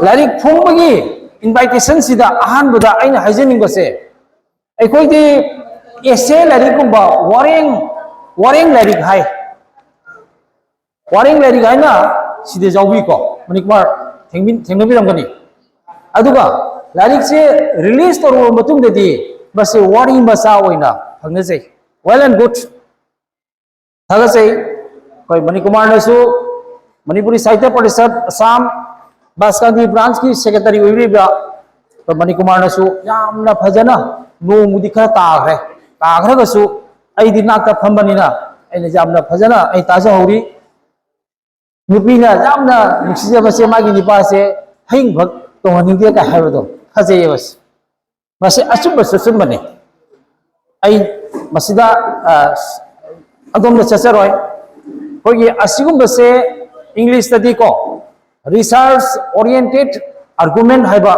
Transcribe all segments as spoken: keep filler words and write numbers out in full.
ꯂꯥꯏꯔꯤꯛ ꯐꯣꯡꯕꯒꯤ ꯏꯟꯚꯥꯏꯇꯦꯁꯟꯁꯤꯗ ꯑꯍꯥꯟꯕꯗ ꯑꯩꯅ ꯍꯥꯏꯖꯅꯤꯡꯕꯁꯦ, ꯑꯩꯈꯣꯏꯗꯤ ꯑꯦꯁꯦ ꯂꯥꯏꯔꯤꯛꯀꯨꯝꯕ, ꯋꯥꯔꯦꯡ, ꯋꯥꯔꯦꯡ ꯂꯥꯏꯔꯤꯛ ꯍꯥꯏ, ꯋꯥꯔꯦꯡ ꯂꯥꯏꯔꯤꯛ ꯍꯥꯏꯅ ꯁꯤꯗ ꯌꯥꯎꯕꯤꯀꯣ, ꯃꯅꯤꯀꯨꯃꯥꯔ ꯊꯦꯡꯕꯤ-, ꯊꯦꯡꯅꯕꯤꯔꯝꯒꯅꯤ꯫ ꯑꯗꯨꯒ ꯂꯥꯏꯔꯤꯛꯁꯦ ꯔꯤꯂꯤꯁ ꯇꯧꯔꯕ ꯃꯇꯨꯡꯗꯗꯤ ꯃꯁꯤ ꯋꯥꯔꯤ ꯃꯆꯥ ꯑꯣꯏꯅ ꯐꯪꯅꯖꯩ꯫ Well and good꯫ ꯊꯥꯒꯠꯆꯩ꯫ ꯑꯩꯈꯣꯏ ꯃꯅꯤꯀꯨꯃꯥꯔꯅꯁꯨ, ꯃꯅꯤꯄꯨꯔꯤ ꯁꯥꯍꯤꯇ꯭ꯌ ꯄꯔꯤꯁꯠ ꯑꯁꯥꯝ ꯕꯥꯁꯀꯥꯟꯗꯤ ꯕ꯭ꯔꯥꯟꯁꯀꯤ ꯁꯦꯀ꯭ꯔꯦꯇꯔꯤ ꯑꯣꯏꯕꯤꯔꯤꯕ ꯑꯩꯈꯣꯏ ꯃꯅꯤꯀꯨꯃꯥꯔꯅꯁꯨ ꯌꯥꯝꯅ ꯐꯖꯅ, ꯅꯣꯡꯕꯨꯗꯤ ꯈꯔ ꯇꯥꯈ꯭ꯔꯦ, ꯇꯥꯈ꯭ꯔꯒꯁꯨ ꯑꯩꯗꯤ ꯅꯥꯛꯇ ꯐꯝꯕꯅꯤꯅ ꯑꯩꯅ ꯌꯥꯝꯅ ꯐꯖꯅ ꯑꯩ ꯇꯥꯖꯍꯧꯔꯤ꯫ ꯅꯨꯄꯤꯅ ꯌꯥꯝꯅ ꯅꯨꯡꯁꯤꯖꯕꯁꯦ, ꯃꯥꯒꯤ ꯅꯨꯄꯥꯁꯦ ꯍꯌꯤꯡꯕ ꯇꯣꯡꯍꯟꯅꯤꯡꯗꯦ ꯀꯥꯏ ꯍꯥꯏꯕꯗꯣ ꯐꯖꯩꯌꯦꯕ꯫ ꯃꯁꯤ ꯑꯆꯨꯝꯕꯁꯨ ꯑꯆꯨꯝꯕꯅꯤ꯫ ꯑꯩ ꯃꯁꯤꯗ, ꯑ, ꯑꯗꯣꯝꯗ ꯆꯠꯆꯔꯣꯏ꯫ ꯑꯩꯈꯣꯏꯒꯤ ꯑꯁꯤꯒꯨꯝꯕꯁꯦ ꯏꯪꯂꯤꯁꯇꯗꯤꯀꯣ, research oriented argument ꯍꯥꯏꯕ,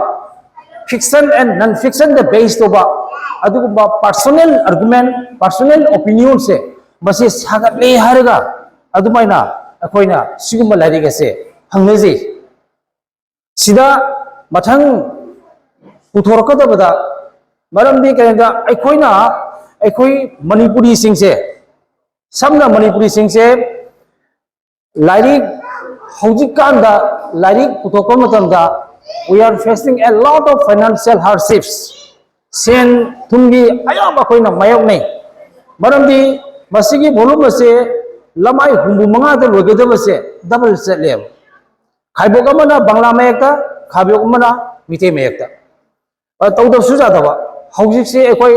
fiction and non fiction the base ꯇꯧꯕ ꯑꯗꯨꯒꯨꯝꯕ personal argument, personal opinion ꯁꯦ ꯃꯁꯤ ꯁꯥꯒꯠꯂꯦ ꯍꯥꯏꯔꯒ ꯑꯗꯨꯃꯥꯏꯅ ꯑꯩꯈꯣꯏꯅ ꯁꯤꯒꯨꯝꯕ ꯂꯥꯏꯔꯤꯛ ꯑꯁꯦ ꯐꯪꯅꯖꯩ꯫ ꯁꯤꯗ ꯃꯊꯪ ꯄꯨꯊꯣꯔꯛꯀꯗꯕꯗ, ꯃꯔꯝꯗꯤ ꯀꯩꯅꯣꯗ ꯑꯩꯈꯣꯏꯅ, ꯑꯩꯈꯣꯏ ꯃꯅꯤꯄꯨꯔꯤꯁꯤꯡꯁꯦ, ꯁꯝꯅ ꯃꯅꯤꯄꯨꯔꯤꯁꯤꯡꯁꯦ ꯂꯥꯏꯔꯤꯛ, ꯍꯧꯖꯤꯛꯀꯥꯟꯗ ꯂꯥꯏꯔꯤꯛ ꯄꯨꯊꯣꯛꯄ ꯃꯇꯝꯗ we are facing a lot of financial hardships꯫ ꯁꯦꯟ ꯊꯨꯝꯒꯤ ꯑꯌꯥꯝꯕ ꯑꯩꯈꯣꯏꯅ ꯃꯥꯌꯣꯛꯅꯩ꯫ ꯃꯔꯝꯗꯤ ꯃꯁꯤꯒꯤ volume ꯑꯁꯦ ꯂꯃꯥꯏ ꯍꯨꯝꯐꯨ ꯃꯉꯥꯗ ꯂꯣꯏꯒꯗꯕꯁꯦ double ꯆꯠꯂꯦꯕ꯫ ꯈꯥꯏꯕꯣꯛ ꯑꯃꯅ ꯕꯪꯂꯥ ꯃꯌꯦꯛꯇ, ꯈꯥꯏꯕꯣꯛ ꯑꯃꯅ ꯃꯤꯇꯩ ꯃꯌꯦꯛꯇ꯫ ꯑ, ꯇꯧꯗꯕꯁꯨ ꯌꯥꯗꯕ꯫ ꯍꯧꯖꯤꯛꯁꯦ ꯑꯩꯈꯣꯏ,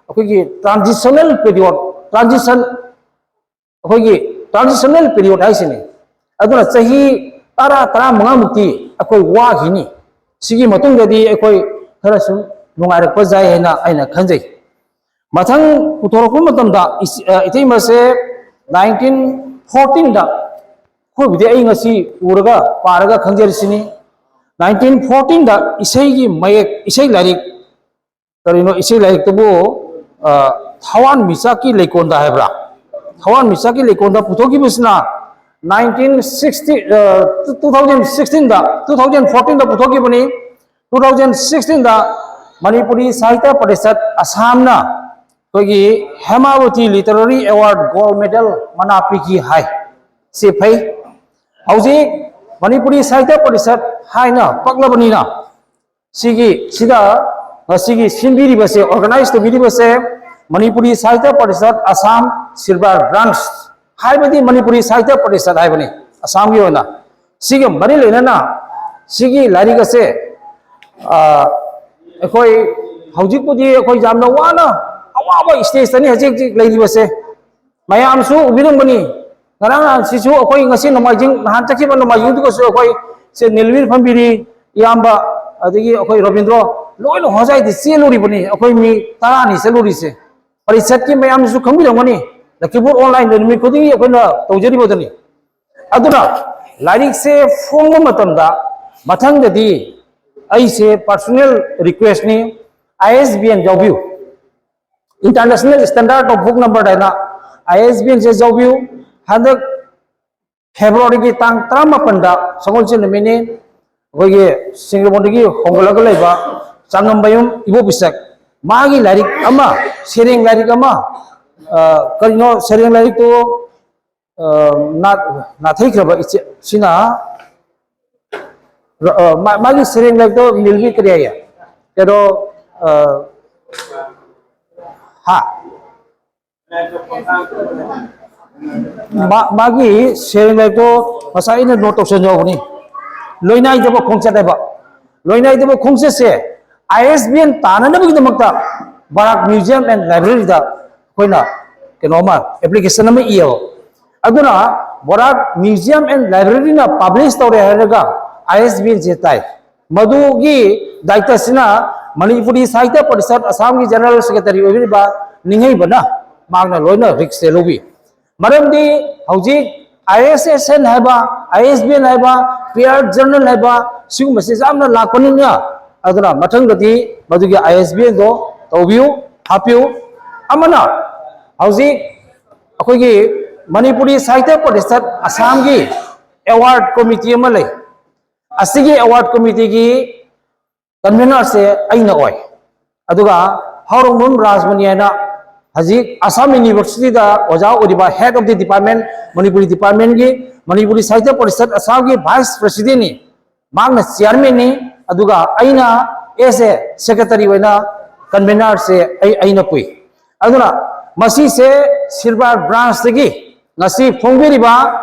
ꯑꯩꯈꯣꯏꯒꯤ transitional period, transition, ꯑꯩꯈꯣꯏꯒꯤ transitional period ꯍꯥꯏꯁꯤꯅꯤ꯫ ꯑꯗꯨꯅ ꯆꯍꯤ ꯇꯔꯥ, ꯇꯔꯥꯃꯉꯥꯃꯨꯛꯇꯤ ꯑꯩꯈꯣꯏ ꯋꯥꯈꯤꯅꯤ꯫ ꯁꯤꯒꯤ ꯃꯇꯨꯡꯗꯗꯤ ꯑꯩꯈꯣꯏ ꯈꯔ ꯁꯨꯝ ꯅꯨꯡꯉꯥꯏꯔꯛꯄ ꯌꯥꯏ ꯍꯥꯏꯅ ꯑꯩꯅ ꯈꯟꯖꯩ꯫ ꯃꯊꯪ ꯄꯨꯊꯣꯔꯛꯄ ꯃꯇꯝꯗ ꯏꯁ-, ꯑ, ꯏꯇꯩꯃꯁꯦ nineteen fourteen ꯗ, ꯑꯩꯈꯣꯏꯕꯨꯗꯤ ꯑꯩ ꯉꯁꯤ ꯎꯔꯒ ꯄꯥꯔꯒ ꯈꯪꯖꯔꯤꯁꯤꯅꯤ, nineteen fourteen ꯗ ꯏꯁꯩꯒꯤ ꯃꯌꯦꯛ, ꯏꯁꯩ ꯂꯥꯏꯔꯤꯛ, ꯀꯔꯤꯅꯣ, ꯏꯁꯩ ꯂꯥꯏꯔꯤꯛꯇꯨꯕꯨ, ꯑ, ꯊꯋꯥꯟꯃꯤꯆꯥꯛꯀꯤ ꯂꯩꯀꯣꯟꯗ ꯍꯥꯏꯕ꯭ꯔꯥ? ꯊꯋꯥꯟꯃꯤꯆꯥꯛꯀꯤ ꯂꯩꯀꯣꯟꯗ ꯄꯨꯊꯣꯛꯈꯤꯕꯁꯤꯅ ꯅꯥꯏꯟꯇꯤꯟ ꯁꯤꯛꯁꯇꯤ ꯇꯨ ꯊꯥꯎꯖꯟ ꯁꯤꯛꯁꯇꯤꯟꯗ, ꯇꯨ ꯊꯥꯎꯖꯟ ꯐꯣꯔꯇꯤꯟꯗ ꯄꯨꯊꯣꯛꯈꯤꯕꯅꯤ꯫ ꯇꯨ ꯊꯥꯎꯖꯟ ꯁꯤꯛꯁꯇꯤꯟꯗ ꯃꯅꯤꯄꯨꯔꯤ ꯁꯥꯍꯤꯇ꯭ꯌ ꯄꯔꯤꯁꯠ ꯑꯁꯥꯝꯅ ꯑꯩꯈꯣꯏꯒꯤ Hemabati literary award gold medal ꯃꯅꯥ ꯄꯤꯈꯤ ꯍꯥꯏ꯫ ꯁꯤ ꯐꯩ꯫ ꯍꯧꯖꯤꯛ ꯃꯅꯤꯄꯨꯔꯤ ꯁꯥꯍꯤꯇ꯭ꯌ ꯄꯔꯤꯁꯠ ꯍꯥꯏꯅ ꯄꯛꯂꯕꯅꯤꯅ, ꯁꯤꯒꯤ ꯁꯤꯗ ꯉꯁꯤꯒꯤ ꯁꯤꯟꯕꯤꯔꯤꯕꯁꯦ, ꯑꯣꯔꯒꯅꯥꯏꯖ ꯇꯧꯕꯤꯔꯤꯕꯁꯦ ꯃꯅꯤꯄꯨꯔꯤ ꯁꯥꯍꯤꯇ꯭ꯌ ꯄꯔꯤꯁꯠ ꯑꯁꯥꯝ ꯁꯤꯜꯚꯔ ꯕ꯭ꯔꯥꯟꯁ, ꯍꯥꯏꯕꯗꯤ ꯃꯅꯤꯄꯨꯔꯤ ꯁꯥꯍꯤꯇ꯭ꯌ ꯄꯔꯤꯁꯠ ꯍꯥꯏꯕꯅꯤ ꯑꯁꯥꯝꯒꯤ ꯑꯣꯏꯅ꯫ ꯁꯤꯒ ꯃꯔꯤ ꯂꯩꯅꯅ ꯁꯤꯒꯤ ꯂꯥꯏꯔꯤꯛ ꯑꯁꯦ, ꯑ, ꯑꯩꯈꯣꯏ ꯍꯧꯖꯤꯛꯄꯨꯗꯤ ꯑꯩꯈꯣꯏ ꯌꯥꯝꯅ ꯋꯥꯅ, ꯑꯋꯥꯕ ꯁ꯭ꯇꯦꯖꯇꯅꯤ ꯍꯧꯖꯤꯛ ꯍꯧꯖꯤꯛ ꯂꯩꯔꯤꯕꯁꯦ꯫ ꯃꯌꯥꯝꯁꯨ ꯎꯕꯤꯔꯝꯒꯅꯤ, ꯉꯔꯥꯡ ꯅꯍꯥꯟꯁꯤꯁꯨ ꯑꯩꯈꯣꯏ ꯉꯁꯤ ꯅꯣꯡꯃꯥꯏꯖꯤꯡ, ꯅꯍꯥꯟ ꯆꯠꯈꯤꯕ ꯅꯣꯡꯃꯥꯏꯖꯤꯡꯗꯨꯒꯁꯨ ꯑꯩꯈꯣꯏ ꯁꯦ ꯅꯤꯜꯕꯤꯔ ꯐꯝꯕꯤꯔꯤ, ꯏꯌꯥꯝꯕ, ꯑꯗꯒꯤ ꯑꯩꯈꯣꯏ ꯔꯣꯕꯤꯟꯗ꯭ꯔꯣ, ꯂꯣꯏꯅ ꯍꯣꯁꯥꯏꯗ ꯆꯦꯜꯂꯨꯔꯤꯕꯅꯤ꯫ ꯑꯩꯈꯣꯏ ꯃꯤ ꯇꯔꯥꯅꯤ ꯆꯠꯂꯨꯔꯤꯁꯦ꯫ ꯄꯔꯤꯁꯠꯀꯤ ꯃꯌꯥꯝꯁꯨ ꯈꯪꯕꯤꯔꯝꯒꯅꯤ, ꯂꯈꯤꯄꯨꯔ ꯑꯣꯟꯂꯥꯏꯟꯗ ꯅꯨꯃꯤꯠ ꯈꯨꯗꯤꯡꯒꯤ ꯑꯩꯈꯣꯏꯅ ꯇꯧꯖꯔꯤꯕꯗꯨꯅꯤ꯫ ꯑꯗꯨꯅ ꯂꯥꯏꯔꯤꯛꯁꯦ ꯐꯣꯡꯕ ꯃꯇꯝꯗ ꯃꯊꯪꯗꯗꯤ ꯑꯩꯁꯦ ꯄꯔꯁꯣꯅꯦꯜ ꯔꯤꯀ꯭ꯋꯦꯁꯅꯤ, ꯑꯥꯏ ꯑꯦꯁ ꯕꯤ ꯑꯦꯟ ꯌꯥꯎꯕꯤꯌꯨ, international standard of book number ꯍꯥꯏꯅ ꯑꯥꯏ ꯑꯦꯁ ꯕꯤ ꯑꯦꯟꯁꯦ ꯌꯥꯎꯕꯤꯌꯨ꯫ ꯍꯟꯗꯛ ꯐꯦꯕ꯭ꯔꯨꯋꯥꯔꯤꯒꯤ ꯇꯥꯡ ꯇꯔꯥꯃꯥꯄꯟꯗ ꯁꯒꯣꯜꯁꯦꯟ ꯅꯨꯃꯤꯠꯅꯤ꯫ ꯑꯩꯈꯣꯏꯒꯤ ꯁꯤꯡꯖꯃꯩꯗꯒꯤ ꯍꯣꯡꯒꯠꯂꯒ ꯂꯩꯕ ꯆꯥꯉꯝꯕꯌꯨꯝ ꯏꯕꯣ ꯄꯤꯁꯛ, ꯃꯥꯒꯤ ꯂꯥꯏꯔꯤꯛ ꯑꯃ, ꯁꯩꯔꯦꯡ ꯂꯥꯏꯔꯤꯛ ꯑꯃ, ꯑ, ꯀꯔꯤꯅꯣ ꯁꯩꯔꯦꯡ ꯂꯥꯏꯔꯤꯛꯇꯨ, ꯑ, ꯅꯥ-, ꯅꯥꯊꯩꯈ꯭ꯔꯕ ꯏꯆꯦ ꯁꯤꯅ, ꯑ, ꯃꯥ-, ꯃꯥꯒꯤ ꯁꯩꯔꯦꯡ ꯂꯥꯏꯔꯤꯛꯇꯣ ꯃꯤꯜꯒꯤ ꯀꯔꯤ ꯍꯥꯏꯌꯦ? ꯀꯩꯅꯣ, ꯑ, ꯍꯥ? ꯃꯥ-, ꯃꯥꯒꯤ ꯁꯦꯔꯦꯡ ꯂꯥꯏꯔꯤꯛꯇꯣ ꯉꯁꯥꯏ ꯑꯩꯅ ꯅꯣꯠ ꯇꯧꯁꯟꯖꯍꯧꯕꯅꯤ꯫ ꯂꯣꯏꯅꯥꯏꯗꯕ ꯈꯣꯡꯆꯠ ꯍꯥꯏꯕ꯫ ꯂꯣꯏꯅꯥꯏꯗꯕ ꯈꯣꯡꯆꯠꯁꯦ ꯑꯥꯏ ꯑꯦꯁ ꯕꯤ ꯑꯦꯟ ꯇꯥꯅꯅꯕꯒꯤꯗꯃꯛꯇ ꯕꯔꯥꯛ ꯃ꯭ꯌꯨꯖꯤꯌꯝ ꯑꯦꯟ ꯂꯥꯏꯕ꯭ꯔꯦꯔꯤꯗ ꯑꯩꯈꯣꯏꯅ ꯀꯩꯅꯣ ꯑꯃ, ꯑꯦꯄ꯭ꯂꯤꯀꯦꯁꯟ ꯑꯃ ꯏꯌꯦꯕ꯫ ꯑꯗꯨꯅ ꯕꯔꯥꯛ ꯃ꯭ꯌꯨꯖꯤꯌꯝ ꯑꯦꯟ ꯂꯥꯏꯕ꯭ꯔꯦꯔꯤꯅ ꯄꯥꯕ꯭ꯂꯤꯁ ꯇꯧꯔꯦ ꯍꯥꯏꯔꯒ ꯑꯥꯏ ꯑꯦꯁ ꯕꯤ ꯑꯦꯟꯁꯦ ꯇꯥꯏ꯫ ꯃꯗꯨꯒꯤ ꯗꯥꯌꯤꯇ꯭ꯕꯁꯤꯅ ꯃꯅꯤꯄꯨꯔꯤ ꯁꯥꯍꯤꯇ꯭ꯌ ꯄꯔꯤꯁꯠ ꯑꯁꯥꯝꯒꯤ ꯖꯦꯅꯔꯦꯜ ꯁꯦꯀ꯭ꯔꯦꯇꯔꯤ ꯑꯣꯏꯕꯤꯔꯤꯕ ꯅꯤꯡꯍꯩꯕꯅ ꯃꯍꯥꯛꯅ ꯂꯣꯏꯅ ꯔꯤꯛꯁꯁꯦ ꯂꯧꯕꯤ꯫ ꯃꯔꯝꯗꯤ ꯍꯧꯖꯤꯛ ꯑꯥꯏ ꯑꯦꯁ ꯑꯦꯁ ꯑꯦꯟ ꯍꯥꯏꯕ, ꯑꯥꯏ ꯑꯦꯁ ꯕꯤ ꯑꯦꯟ ꯍꯥꯏꯕ, ꯄꯤ ꯑꯥꯔ ꯖꯔꯅꯦꯜ ꯍꯥꯏꯕ ꯁꯤꯒꯨꯝꯕꯁꯦ ꯌꯥꯝꯅ ꯂꯥꯛꯄꯅꯤꯅ, ꯑꯗꯨꯅ ꯃꯊꯪꯗꯗꯤ ꯃꯗꯨꯒꯤ ꯑꯥꯏ ꯑꯦꯁ ꯕꯤ ꯑꯦꯟꯗꯣ ꯇꯧꯕꯤꯌꯨ, ꯍꯥꯞꯄꯤꯌꯨ꯫ ꯑꯃꯅ ꯍꯧꯖꯤꯛ ꯑꯩꯈꯣꯏꯒꯤ ꯃꯅꯤꯄꯨꯔꯤ ꯁꯥꯍꯤꯇ꯭ꯌ ꯄꯔꯤꯁꯠ ꯑꯁꯥꯝꯒꯤ ꯑꯦꯋꯥꯔꯗ ꯀꯣꯃꯤꯇꯤ ꯑꯃ ꯂꯩ꯫ ꯑꯁꯤꯒꯤ ꯑꯦꯋꯥꯔꯗ ꯀꯣꯃꯤꯇꯤꯒꯤ ꯀꯟꯚꯦꯅꯔꯁꯦ ꯑꯩꯅ ꯑꯣꯏ꯫ ꯑꯗꯨꯒ ꯍꯥꯎꯔꯣꯡꯕꯝ ꯔꯥꯖꯃꯅꯤ ꯍꯥꯏꯅ ꯍꯧꯖꯤꯛ ꯑꯁꯥꯝ ꯌꯨꯅꯤꯚꯔꯁꯤꯇꯤꯗ ꯑꯣꯖꯥ ꯑꯣꯏꯔꯤꯕ head of the department, Manipuri ꯗꯤꯄꯥꯔꯠꯃꯦꯟꯒꯤ, ꯃꯅꯤꯄꯨꯔꯤ ꯁꯥꯍꯤꯇ꯭ꯌ ꯄꯔꯤꯁꯠ ꯑꯁꯥꯝꯒꯤ ꯚꯥꯏꯁ ꯄ꯭ꯔꯦꯁꯤꯗꯦꯟꯠꯅꯤ꯫ ꯃꯍꯥꯛꯅ ꯆꯤꯌꯥꯔꯃꯦꯟꯅꯤ꯫ ꯑꯗꯨꯒ ꯑꯩꯅ ꯑꯦꯁ ꯑꯦ ꯁꯦꯀ꯭ꯔꯦꯇꯔꯤ ꯑꯣꯏꯅ ꯀꯟꯚꯦꯅꯔꯁꯦ ꯑꯩ ꯑꯩꯅ ꯄꯨꯏ꯫ ꯑꯗꯨꯅ ꯃꯁꯤꯁꯦ ꯁꯤꯜꯚꯔ ꯕ꯭ꯔꯥꯟꯁꯇꯒꯤ ꯉꯁꯤ ꯐꯣꯡꯕꯤꯔꯤꯕ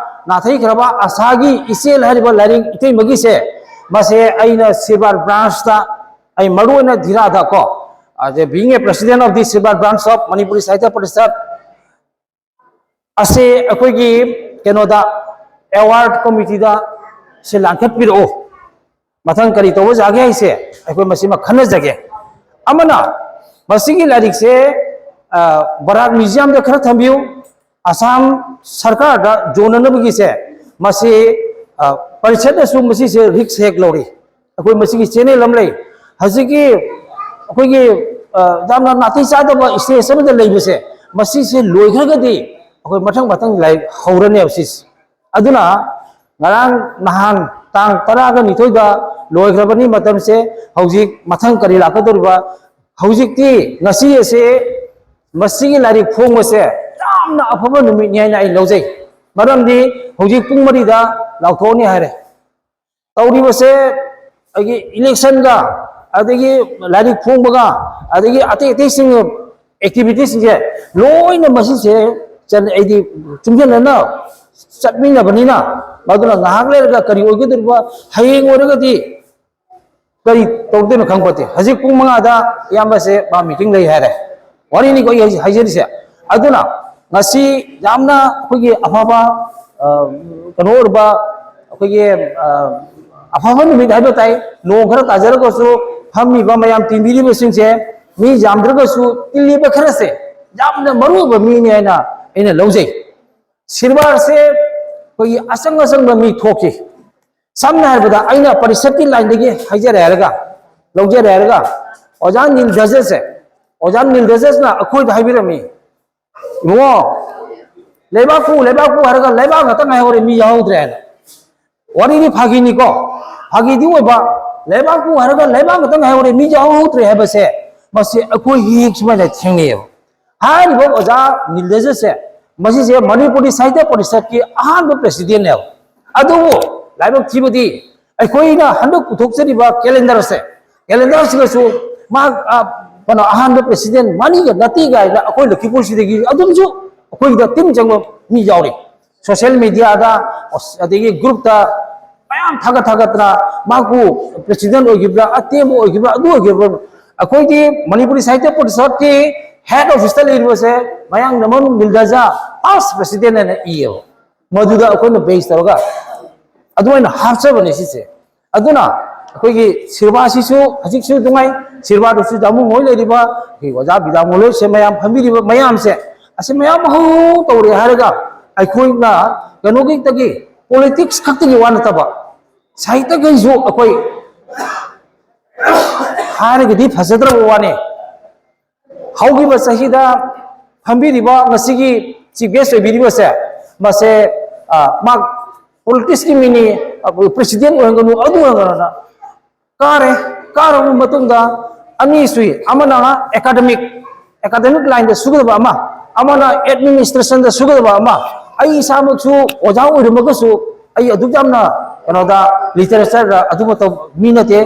ꯅꯥꯊꯩꯈ꯭ꯔꯕ ꯑꯁꯥꯒꯤ ꯏꯆꯦꯜ ꯍꯥꯏꯔꯤꯕ ꯂꯥꯏꯔꯤꯛ ꯏꯇꯩꯃꯒꯤꯁꯦ, ꯃꯁꯦ ꯑꯩꯅ ꯁꯤꯜꯚꯔ ꯕ꯭ꯔꯥꯟꯁꯇ, ꯑꯩ ꯃꯔꯨꯑꯣꯏꯅ ꯙꯤꯔꯥꯗ ꯀꯣ, as a being a president of the silver branch of Manipuri Sahitya Parishad, ꯑꯁꯤ ꯑꯩꯈꯣꯏꯒꯤ ꯀꯩꯅꯣꯗ, ꯑꯦꯋꯥꯔꯗ ꯀꯣꯃꯤꯇꯤꯗ ꯁꯤ ꯂꯥꯡꯈꯠꯄꯤꯔꯛꯑꯣ꯫ ꯃꯊꯪ ꯀꯔꯤ ꯇꯧꯕ ꯌꯥꯒꯦ ꯍꯥꯏꯁꯦ ꯑꯩꯈꯣꯏ ꯃꯁꯤꯃ ꯈꯟꯅꯖꯒꯦ꯫ ꯑꯃꯅ, ꯃꯁꯤꯒꯤ ꯂꯥꯏꯔꯤꯛꯁꯦ, ꯑ, ꯕꯔꯥꯛ ꯃ꯭ꯌꯨꯖꯤꯌꯝꯗ ꯈꯔ ꯊꯝꯕꯤꯌꯨ꯫ ꯑꯁꯥꯝ ꯁꯔꯀꯥꯔꯗ ꯌꯣꯟꯅꯅꯕꯒꯤꯁꯦ, ꯃꯁꯤ, ꯑ, ꯄꯔꯤꯁꯠꯅꯁꯨ ꯃꯁꯤꯁꯦ ꯔꯤꯛꯁ ꯍꯦꯛ ꯂꯧꯔꯤ꯫ ꯑꯩꯈꯣꯏ ꯃꯁꯤꯒꯤ ꯆꯦꯅꯦꯜ ꯑꯃ ꯂꯩ꯫ ꯍꯧꯖꯤꯛꯀꯤ ꯑꯩꯈꯣꯏꯒꯤ, ꯑ, ꯌꯥꯝꯅ ꯅꯥꯇꯩ ꯆꯥꯗꯕ ꯁ꯭ꯇꯦꯖ ꯑꯃꯗ ꯂꯩꯕꯁꯦ, ꯃꯁꯤꯁꯦ ꯂꯣꯏꯈ꯭ꯔꯒꯗꯤ ꯑꯩꯈꯣꯏ ꯃꯊꯪ ꯃꯊꯪ ꯂꯥꯏꯔꯤꯛ ꯍꯧꯔꯅꯦꯕ ꯁꯤꯁꯦ꯫ ꯑꯗꯨꯅ ꯉꯔꯥꯡ ꯅꯍꯥꯟ ꯇꯥꯡ ꯇꯔꯥꯒ ꯅꯤꯊꯣꯏꯗ ꯂꯣꯏꯈ꯭ꯔꯕꯅꯤ ꯃꯇꯝꯁꯦ꯫ ꯍꯧꯖꯤꯛ ꯃꯊꯪ ꯀꯔꯤ ꯂꯥꯛꯀꯗꯧꯔꯤꯕ? ꯍꯧꯖꯤꯛꯇꯤ ꯉꯁꯤ ꯑꯁꯦ, ꯃꯁꯤꯒꯤ ꯂꯥꯏꯔꯤꯛ ꯐꯣꯡꯕꯁꯦ ꯌꯥꯝꯅ ꯑꯐꯕ ꯅꯨꯃꯤꯠꯅꯤ ꯍꯥꯏꯅ ꯑꯩ ꯂꯧꯖꯩ꯫ ꯃꯔꯝꯗꯤ ꯍꯧꯖꯤꯛ ꯄꯨꯡ ꯃꯔꯤꯗ ꯂꯥꯎꯊꯣꯛꯑꯅꯤ ꯍꯥꯏꯔꯦ꯫ ꯇꯧꯔꯤꯕꯁꯦ ꯑꯩꯒꯤ ꯏꯂꯦꯛꯁꯟꯒ, ꯑꯗꯒꯤ ꯂꯥꯏꯔꯤꯛ ꯐꯣꯡꯕꯒ, ꯑꯗꯒꯤ ꯑꯇꯩ ꯑꯇꯩꯁꯤꯡ ꯑꯦꯛꯇꯤꯚꯤꯇꯤꯁꯁꯤꯡꯁꯦ ꯂꯣꯏꯅ ꯃꯁꯤꯁꯦ ꯆꯟ-, ꯑꯩꯗꯤ ꯆꯨꯡꯁꯤꯟꯅꯅ ꯆꯠꯃꯤꯟꯅꯕꯅꯤꯅ, ꯃꯗꯨꯅ ꯉꯥꯏꯍꯥꯛ ꯂꯩꯔꯒ ꯀꯔꯤ ꯑꯣꯏꯒꯗꯧꯔꯤꯕ, ꯍꯌꯦꯡ ꯑꯣꯏꯔꯒꯗꯤ ꯀꯔꯤ ꯇꯧꯗꯣꯏꯅꯣ ꯈꯪꯄꯣꯠꯇꯦ꯫ ꯍꯧꯖꯤꯛ ꯄꯨꯡ ꯃꯉꯥꯗ ꯏꯌꯥꯝꯕꯁꯦ ꯃꯥ ꯃꯤꯇꯤꯡ ꯂꯩ ꯍꯥꯏꯔꯦ꯫ ꯋꯥꯔꯤꯅꯤꯀꯣ ꯑꯩ ꯍꯧꯖꯤꯛ ꯍꯥꯏꯖꯔꯤꯁꯦ꯫ ꯑꯗꯨꯅ ꯉꯁꯤ ꯌꯥꯝꯅ ꯑꯩꯈꯣꯏꯒꯤ ꯑꯐꯕ, ꯑ, ꯀꯩꯅꯣ ꯑꯣꯏꯔꯕ, ꯑꯩꯈꯣꯏꯒꯤ, ꯑ, ꯑꯐꯕ ꯅꯨꯃꯤꯠ ꯍꯥꯏꯕ ꯇꯥꯏ꯫ ꯅꯣꯡ ꯈꯔ ꯇꯥꯖꯔꯒꯁꯨ ꯐꯝꯃꯤꯕ ꯃꯌꯥꯝ ꯇꯤꯟꯕꯤꯔꯤꯕꯁꯤꯡꯁꯦ ꯃꯤ ꯌꯥꯝꯗ꯭ꯔꯒꯁꯨ ꯇꯤꯜꯂꯤꯕ ꯈꯔꯁꯦ ꯌꯥꯝꯅ ꯃꯔꯨ ꯑꯣꯏꯕ ꯃꯤꯅꯤ ꯍꯥꯏꯅ ꯑꯩꯅ ꯂꯧꯖꯩ꯫ ꯁꯤꯜꯚꯔꯁꯦ ꯑꯩꯈꯣꯏꯒꯤ ꯑꯆꯪ ꯑꯆꯪꯕ ꯃꯤ ꯊꯣꯛꯈꯤ꯫ ꯁꯝꯅ ꯍꯥꯏꯔꯕꯗ ꯑꯩꯅ ꯄꯔꯤꯁꯠꯀꯤ ꯂꯥꯏꯟꯗꯒꯤ ꯍꯥꯏꯖꯔꯦ ꯍꯥꯏꯔꯒ, ꯂꯧꯖꯔꯦ ꯍꯥꯏꯔꯒ, ꯑꯣꯖꯥ ꯅꯤꯜ ꯗꯖꯁꯁꯦ, ꯑꯣꯖꯥ ꯅꯤꯜ ꯗꯖꯁꯅ ꯑꯩꯈꯣꯏꯗ ꯍꯥꯏꯕꯤꯔꯝꯃꯤ, "ꯏꯕꯨꯡꯉꯣ, ꯂꯩꯕꯥꯛꯄꯨ ꯂꯩꯕꯥꯛꯄꯨ ꯍꯥꯏꯔꯒ ꯂꯩꯕꯥꯛ ꯉꯥꯛꯇ ꯉꯥꯏꯍꯧꯔꯦ, ꯃꯤ ꯌꯥꯎꯍꯧꯗ꯭ꯔꯦ ꯍꯥꯏꯅ꯫ ꯋꯥꯔꯤꯗꯤ ꯐꯥꯒꯤꯅꯤꯀꯣ, ꯐꯥꯒꯤꯗꯤ ꯑꯣꯏꯕ, ꯂꯩꯕꯥꯛꯄꯨ ꯍꯥꯏꯔꯒ ꯂꯩꯕꯥꯛ ꯉꯥꯛꯇ ꯉꯥꯏꯍꯧꯔꯦ, ꯃꯤ ꯌꯥꯎꯍꯧꯗ꯭ꯔꯦ ꯍꯥꯏꯕꯁꯦ, ꯃꯁꯤ ꯑꯩꯈꯣꯏ ꯍꯦꯛ ꯍꯦꯛ ꯁꯨꯃꯥꯏꯅ ꯊꯦꯡꯅꯩꯌꯦꯕ꯫ ꯍꯥꯏꯔꯤꯕ ꯑꯣꯖꯥ ꯅꯤꯜꯗꯖꯁꯦ, ꯃꯁꯤꯁꯦ ꯃꯅꯤꯄꯨꯔꯤ ꯁꯥꯍꯤꯇ꯭ꯌ ꯄꯔꯤꯁꯠꯀꯤ ꯑꯍꯥꯟꯕ ꯄ꯭ꯔꯦꯁꯤꯗꯦꯟꯅꯦꯕ꯫ ꯑꯗꯨꯕꯨ ꯂꯥꯏꯕꯛ ꯊꯤꯕꯗꯤ ꯑꯩꯈꯣꯏꯅ ꯍꯟꯗꯛ ꯄꯨꯊꯣꯛꯆꯔꯤꯕ ꯀꯦꯂꯦꯟꯗꯔꯁꯦ, ꯀꯦꯂꯦꯟꯗꯔꯁꯤꯗꯁꯨ ꯃꯥ, ꯑ, ꯀꯩꯅꯣ, ꯑꯍꯥꯟꯕ ꯄ꯭ꯔꯦꯁꯤꯗꯦꯟ ꯃꯥꯅꯤꯒ ꯅꯠꯇꯦ ꯀꯥꯏꯅ ꯑꯩꯈꯣꯏ ꯂꯈꯤꯄꯨꯔꯁꯤꯗꯒꯤ ꯑꯗꯨꯝꯁꯨ ꯑꯩꯈꯣꯏꯗ ꯇꯤꯟ ꯆꯪꯕ ꯃꯤ ꯌꯥꯎꯔꯤ꯫ ꯁꯣꯁꯤꯌꯦꯜ ꯃꯦꯗꯤꯌꯥꯗ, ꯑꯗꯒꯤ ꯒ꯭ꯔꯨꯞꯇ ꯃꯌꯥꯝ ꯊꯥꯒꯠ ꯊꯥꯒꯠꯇꯅ ꯃꯥꯕꯨ ꯄ꯭ꯔꯦꯁꯤꯗꯦꯟ ꯑꯣꯏꯈꯤꯕ꯭ꯔꯥ, ꯑꯇꯦꯟꯕ ꯑꯣꯏꯈꯤꯕ꯭ꯔꯥ, ꯑꯗꯨ ꯑꯣꯏꯈꯤꯕ꯭ꯔꯥ, ꯑꯩꯈꯣꯏꯗꯤ ꯃꯅꯤꯄꯨꯔꯤ ꯁꯥꯍꯤꯇ꯭ꯌ ꯄꯔꯤꯁꯠꯀꯤ ꯍꯦꯗ ꯑꯣꯐꯤꯁꯇ ꯂꯩꯔꯤꯕꯁꯦ ꯃꯌꯥꯡ ꯅꯃꯟ ꯃꯤꯜꯗꯖꯥ ꯐꯥꯔꯁ ꯄ꯭ꯔꯦꯁꯤꯗꯦꯟ ꯍꯥꯏꯅ ꯏꯌꯦꯕ꯫ ꯃꯗꯨꯗ ꯑꯩꯈꯣꯏꯅ ꯕꯦꯁ ꯇꯧꯔꯒ ꯑꯗꯨꯃꯥꯏꯅ ꯍꯥꯞꯆꯕꯅꯦ ꯁꯤꯁꯦ꯫ ꯑꯗꯨꯅ ꯑꯩꯈꯣꯏꯒꯤ ꯁꯤꯔꯕꯥꯁꯤꯁꯨ ꯍꯧꯖꯤꯛꯁꯨ ꯅꯨꯡꯉꯥꯏ, ꯁꯤꯔꯕꯥꯗꯁꯨ ꯗꯥꯃꯨ ꯍꯣꯏ ꯂꯩꯔꯤꯕ ꯑꯩꯈꯣꯏ ꯑꯣꯖꯥ ꯕꯤꯗꯥꯃꯣꯂꯣꯏꯁꯦ ꯃꯌꯥꯝ ꯐꯝꯕꯤꯔꯤꯕ ꯃꯌꯥꯝꯁꯦ, ꯑꯁꯤ ꯃꯌꯥꯝ ꯍꯧ ꯇꯧꯔꯦ ꯍꯥꯏꯔꯒ ꯑꯩꯈꯣꯏꯅ ꯀꯩꯅꯣꯒꯤꯗꯒꯤ, ꯄꯣꯂꯤꯇꯤꯛꯁ ꯈꯛꯇꯒꯤ ꯋꯥ ꯅꯠꯇꯕ ꯁꯥꯍꯤꯇ꯭ꯌꯒꯤꯁꯨ ꯑꯩꯈꯣꯏ ꯍꯥꯏꯔꯒꯗꯤ ꯐꯖꯗ꯭ꯔꯕ ꯋꯥꯅꯤ꯫ ꯍꯧꯈꯤꯕ ꯆꯍꯤꯗ ꯐꯝꯕꯤꯔꯤꯕ ꯉꯁꯤꯒꯤ ꯆꯤꯐ ꯒꯦꯁ ꯑꯣꯏꯕꯤꯔꯤꯕꯁꯦ, ꯃꯁꯦ, ꯑ, ꯃꯥ ꯄꯣꯂꯤꯇꯤꯛꯁꯀꯤ ꯃꯤꯅꯤ, ꯑ, ꯄ꯭ꯔꯦꯁꯤꯗꯦꯟ ꯑꯣꯏꯍꯟꯒꯅꯨ, ꯑꯗꯨ ꯑꯣꯏꯍꯟꯒꯅꯨꯅ ꯀꯥꯔꯦ꯫ ꯀꯥꯔꯕ ꯃꯇꯨꯡꯗ ꯑꯅꯤ ꯁꯨꯏ, ꯑꯃꯅ ꯑꯦꯀꯥꯗꯃꯤꯛ, ꯑꯦꯀꯥꯗꯃꯤꯛ ꯂꯥꯏꯟꯗ ꯁꯨꯒꯗꯕ ꯑꯃ, ꯑꯃꯅ ꯑꯦꯗꯃꯤꯅꯤꯁꯇ꯭ꯔꯦꯁꯟꯗ ꯁꯨꯒꯗꯕ ꯑꯃ꯫ ꯑꯩ ꯏꯁꯥꯃꯛꯁꯨ ꯑꯣꯖꯥ ꯑꯣꯏꯔꯝꯃꯒꯁꯨ ꯑꯩ ꯑꯗꯨꯛ ꯌꯥꯝꯅ ꯀꯩꯅꯣꯗ, ꯂꯤꯇꯔꯦꯆꯔꯗ ꯑꯗꯨ ꯃꯇꯧ ꯃꯤ ꯅꯠꯇꯦ꯫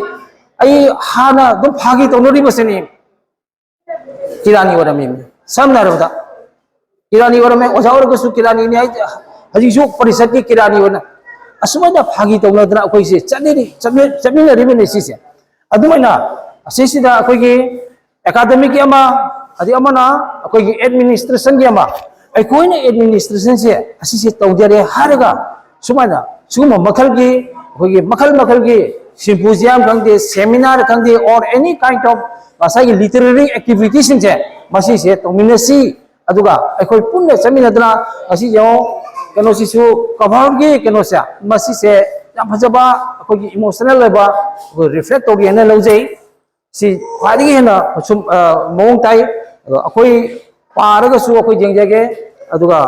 ꯑꯩ ꯍꯥꯟꯅ ꯑꯗꯨꯝ ꯐꯥꯒꯤ ꯇꯧꯅꯔꯤꯕꯁꯤꯅꯤ꯫ ꯀꯤꯔꯥꯅꯤ ꯑꯣꯏꯔꯝꯃꯤ꯫ ꯁꯝꯅ ꯍꯥꯏꯔꯕꯗ ꯀꯤꯔꯥꯅꯤ ꯑꯣꯏꯔꯝꯃꯦ, ꯑꯣꯖꯥ ꯑꯣꯏꯔꯒꯁꯨ ꯀꯤꯔꯥꯅꯤꯅꯤ ꯍꯥꯏ, ꯍꯧꯖꯤꯛꯁꯨ ꯄꯔꯤꯁꯠꯀꯤ ꯀꯤꯔꯥꯅꯤ ꯑꯣꯏꯅ ꯑꯁꯨꯃꯥꯏꯅ ꯐꯥꯒꯤ ꯇꯧꯅꯗꯅ ꯑꯩꯈꯣꯏꯁꯦ ꯆꯠꯅꯔꯤ, ꯆꯠꯃꯤ-, ꯆꯠꯃꯤꯟꯅꯔꯤꯕꯅꯤ ꯁꯤꯁꯦ꯫ ꯑꯗꯨꯃꯥꯏꯅ ꯑꯁꯤꯁꯤꯗ ꯑꯩꯈꯣꯏꯒꯤ ꯑꯦꯀꯥꯗꯃꯤꯛꯀꯤ ꯑꯃ, ꯑꯗꯩ ꯑꯃꯅ ꯑꯩꯈꯣꯏꯒꯤ ꯑꯦꯗꯃꯤꯅꯤꯁꯇ꯭ꯔꯦꯁꯟꯒꯤ ꯑꯃ, ꯑꯩꯈꯣꯏꯅ ꯑꯦꯗꯃꯤꯅꯤꯁꯇ꯭ꯔꯦꯁꯟꯁꯦ ꯑꯁꯤꯁꯦ ꯇꯧꯖꯔꯦ ꯍꯥꯏꯔꯒ ꯁꯨꯃꯥꯏꯅ ꯁꯤꯒꯨꯝꯕ ꯃꯈꯜꯒꯤ, ꯑꯩꯈꯣꯏꯒꯤ ꯃꯈꯜ ꯃꯈꯜꯒꯤ symposium ꯈꯪꯗꯦ, seminar ꯈꯪꯗꯦ, or any kind of ꯉꯁꯥꯏꯒꯤ literary activity ꯁꯤꯡꯁꯦ ꯃꯁꯤꯁꯦ ꯇꯧꯃꯤꯟꯅꯁꯤ꯫ ꯑꯗꯨꯒ ꯑꯩꯈꯣꯏ ꯄꯨꯟꯅ ꯆꯠꯃꯤꯟꯅꯗꯅ ꯉꯁꯤ ꯌꯦꯡꯉꯣ, ꯀꯩꯅꯣꯁꯤꯁꯨ ꯀꯚꯔꯒꯤ ꯀꯩꯅꯣꯁꯦ, ꯃꯁꯤꯁꯦ ꯌꯥꯝ ꯐꯖꯕ ꯑꯩꯈꯣꯏꯒꯤ ꯏꯃꯣꯁꯅꯦꯜ ꯑꯣꯏꯕ ꯑꯩꯈꯣꯏ ꯔꯤꯐ꯭ꯂꯦꯛ ꯇꯧꯒꯦ ꯍꯥꯏꯅ ꯂꯧꯖꯩ꯫ ꯁꯤ ꯈ꯭ꯋꯥꯏꯗꯒꯤ ꯍꯦꯟꯅ ꯁꯨꯝ, ꯑ, ꯃꯑꯣꯡ ꯇꯥꯏ꯫ ꯑꯗꯣ ꯑꯩꯈꯣꯏ ꯄꯥꯔꯒꯁꯨ ꯑꯩꯈꯣꯏ ꯌꯦꯡꯖꯒꯦ, ꯑꯗꯨꯒ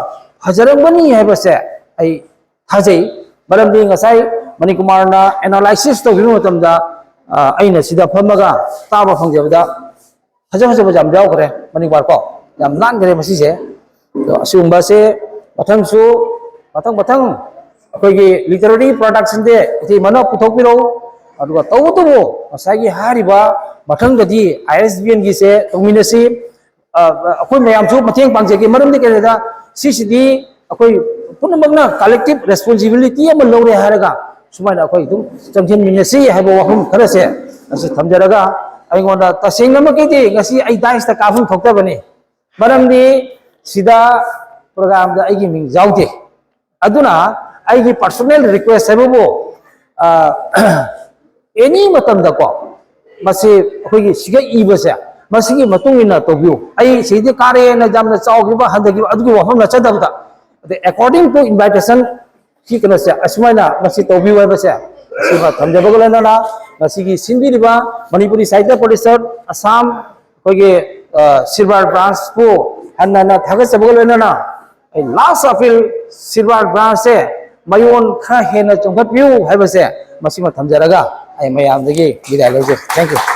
ꯐꯖꯔꯝꯒꯅꯤ ꯍꯥꯏꯕꯁꯦ ꯑꯩ ꯊꯥꯖꯩ꯫ ꯃꯔꯝꯗꯤ ꯉꯁꯥꯏ ꯃꯅꯤꯀꯨꯃꯥꯔꯅ ꯑꯦꯅꯥꯂꯥꯏꯁꯤꯁ ꯇꯧꯈꯤꯕ ꯃꯇꯝꯗ, ꯑ, ꯑꯩꯅ ꯁꯤꯗ ꯐꯝꯃꯒ ꯇꯥꯕ ꯐꯪꯖꯕꯗ ꯐꯖ ꯐꯖꯕ ꯌꯥꯝ ꯌꯥꯎꯈ꯭ꯔꯦ ꯃꯅꯤꯀꯨꯃꯥꯔ ꯀꯣ, ꯌꯥꯝ ꯅꯥꯟꯈ꯭ꯔꯦ ꯃꯁꯤꯁꯦ꯫ ꯑꯗꯣ ꯑꯁꯤꯒꯨꯝꯕꯁꯦ ꯃꯊꯪꯁꯨ, ꯃꯊꯪ ꯃꯊꯪ ꯑꯩꯈꯣꯏꯒꯤ literary production ꯗꯦ ꯏꯇꯩꯃꯅ ꯄꯨꯊꯣꯛꯄꯤꯔꯛꯎ꯫ ꯑꯗꯨꯒ ꯇꯧꯕꯇꯕꯨ ꯉꯁꯥꯏꯒꯤ ꯍꯥꯏꯔꯤꯕ ꯃꯊꯪꯗꯗꯤ ꯑꯥꯏ ꯑꯦꯁ ꯕꯤ ꯑꯦꯟꯒꯤꯁꯦ ꯇꯧꯃꯤꯟꯅꯁꯤ꯫ ꯑ, ꯑꯩꯈꯣꯏ ꯃꯌꯥꯝꯁꯨ ꯃꯇꯦꯡ ꯄꯥꯡꯖꯒꯦ꯫ ꯃꯔꯝꯗꯤ ꯀꯩꯅꯣꯗ ꯁꯤꯁꯤꯗꯤ ꯑꯩꯈꯣꯏ ꯄꯨꯝꯅꯃꯛꯅ collective responsibility ꯑꯃ ꯂꯧꯔꯦ ꯍꯥꯏꯔꯒ ꯁꯨꯃꯥꯏꯅ ꯑꯩꯈꯣꯏ ꯑꯗꯨꯝ ꯆꯪꯁꯤꯟꯃꯤꯟꯅꯁꯤ ꯍꯥꯏꯕ ꯋꯥꯐꯝ ꯈꯔꯁꯦ ꯑꯁꯤ ꯊꯝꯖꯔꯒ, ꯑꯩꯉꯣꯟꯗ ꯇꯁꯦꯡꯅꯃꯛꯀꯤꯗꯤ ꯉꯁꯤ ꯑꯩ dais ꯇ ꯀꯥꯐꯝ ꯊꯣꯛꯇꯕꯅꯤ꯫ ꯃꯔꯝꯗꯤ ꯁꯤꯗ program ꯗ ꯑꯩꯒꯤ ꯃꯤꯡ ꯌꯥꯎꯗꯦ꯫ ꯑꯗꯨꯅ ꯑꯩꯒꯤ personal request ꯍꯥꯏꯕꯕꯨ, ꯑ, any ꯃꯇꯝꯗꯀꯣ, ꯃꯁꯤ ꯑꯩꯈꯣꯏꯒꯤ ꯁꯤꯒ ꯏꯕꯁꯦ, ꯃꯁꯤꯒꯤ ꯃꯇꯨꯡ ꯏꯟꯅ ꯇꯧꯕꯤꯌꯨ꯫ ꯑꯩ ꯁꯤꯗꯤ ꯀꯥꯔꯦꯅ ꯌꯥꯝꯅ ꯆꯥꯎꯈꯤꯕ, ꯍꯟꯊꯈꯤꯕ ꯑꯗꯨꯒꯤ ꯋꯥꯐꯝ ꯅꯠꯆꯗꯕꯗ, ꯑꯗꯩ according to invitation ꯁꯤ ꯀꯩꯅꯣꯁꯦ ꯑꯁꯨꯃꯥꯏꯅ ꯃꯁꯤ ꯇꯧꯕꯤꯌꯨ ꯍꯥꯏꯕꯁꯦ, ꯁꯤꯃ ꯊꯝꯖꯕꯒ ꯂꯣꯏꯅꯅ ꯉꯁꯤꯒꯤ ꯁꯤꯟꯕꯤꯔꯤꯕ ꯃꯅꯤꯄꯨꯔꯤ ꯁꯥꯍꯤꯇ꯭ꯌ ꯄꯔꯤꯁꯠ ꯑꯁꯥꯝ, ꯑꯩꯈꯣꯏꯒꯤ, ꯑ, ꯁꯤꯜꯚꯔ branch ꯄꯨ ꯍꯟꯅ ꯍꯟꯅ ꯊꯥꯒꯠꯆꯕꯒ ꯂꯣꯏꯅꯅ, ꯑꯩ last appeal, ꯁꯤꯜꯚꯔ branch ꯁꯦ ꯃꯌꯣꯟ ꯈꯔ ꯍꯦꯟꯅ ꯆꯣꯡꯈꯠꯄꯤꯌꯨ ꯍꯥꯏꯕꯁꯦ ꯃꯁꯤꯃ ꯊꯝꯖꯔꯒ ꯑꯩ ꯃꯌꯥꯝꯗꯒꯤ ꯕꯤꯗꯥꯏ ꯂꯧꯖꯩ꯫ Thank you꯫